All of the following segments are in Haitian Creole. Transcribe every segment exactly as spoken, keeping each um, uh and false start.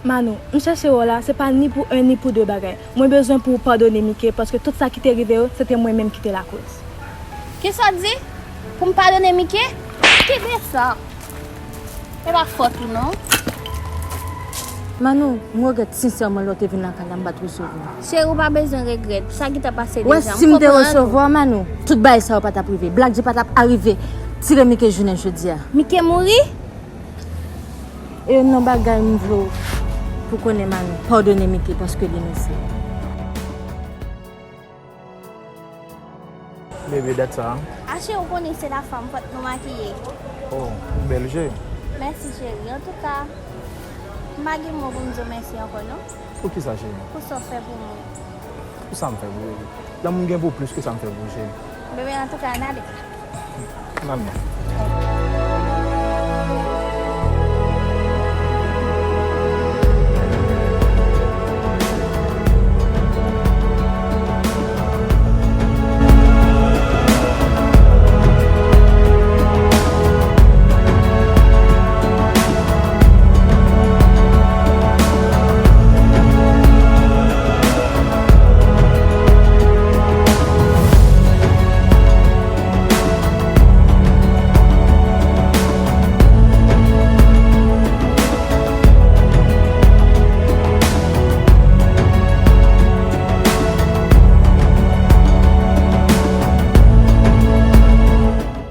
Manou, m chèche w la, se pa ni pou en ni pou de bagay. Mwen bezwen pou w padone Mike, paske tout sa ki te rive yo, se te mwen menm ki te lakoz. Kisa w di? Pou m padone Mike? Kenbe sa. E pa fòt ou non. Manou, m regrèt sensèman lè w te vin lakay la, m pa t resevwa w. Cheri, ou pa bezwen regrèt. Sa gentan pase deja. Wè, si m te resevwa w, Manou, tout bagay sa yo pa t ap rive. Black J pa t ap arive tire Mike jounen jodi a. Mike mouri? E yon nan bagay m vle w pou konnen, Manou, padone Mike paske l inosan. Bebe, dat sa. Ache, ou konnen se la fanm, fòk nou makiye. Oh, bèl je. Mèsi, cheri. Antouka, m pa gen mo pou m di w mèsi ankò, non. Poukisa, cheri? Pou sa w fè pou mwen. Pou sa m fè pou ou? Lanmou m gen pou ou plis ke sa m fè pou ou, cheri. Bebe, antouka, n ale. N al non.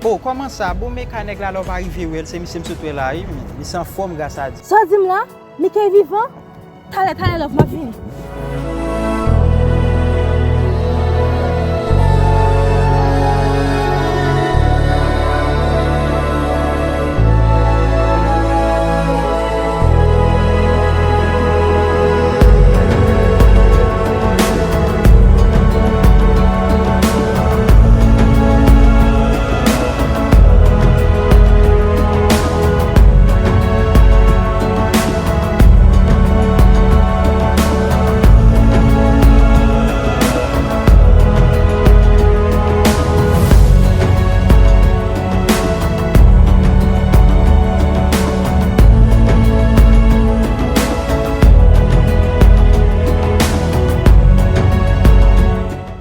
Oh, kòman sa? Bon, men ka nèg la, lè w pa rive wè l, se misye m sot wè la, wi. Misye anfòm, gras a Dye. Sa w di m la? Mike vivan? Talè, talè, love, m ap vini.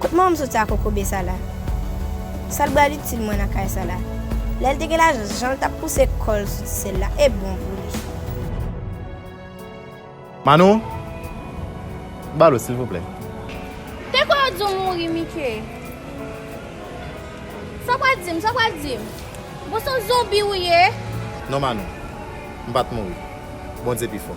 Kot manman m soti ak kokobe sa la? Sa l pral itil mwen nan kay sa la? Lè l te gen lajan, jan l t ap pouse kò l sou ti sèl la, e bon pou li. Manou, balo, silvouplè. Te kwè yo di w mouri, Mike. Sa w pral di m, sa w pral di m? Bon, se yon zonbi ou ye. Non, Manou, m pa t mouri. Bondye pi fò.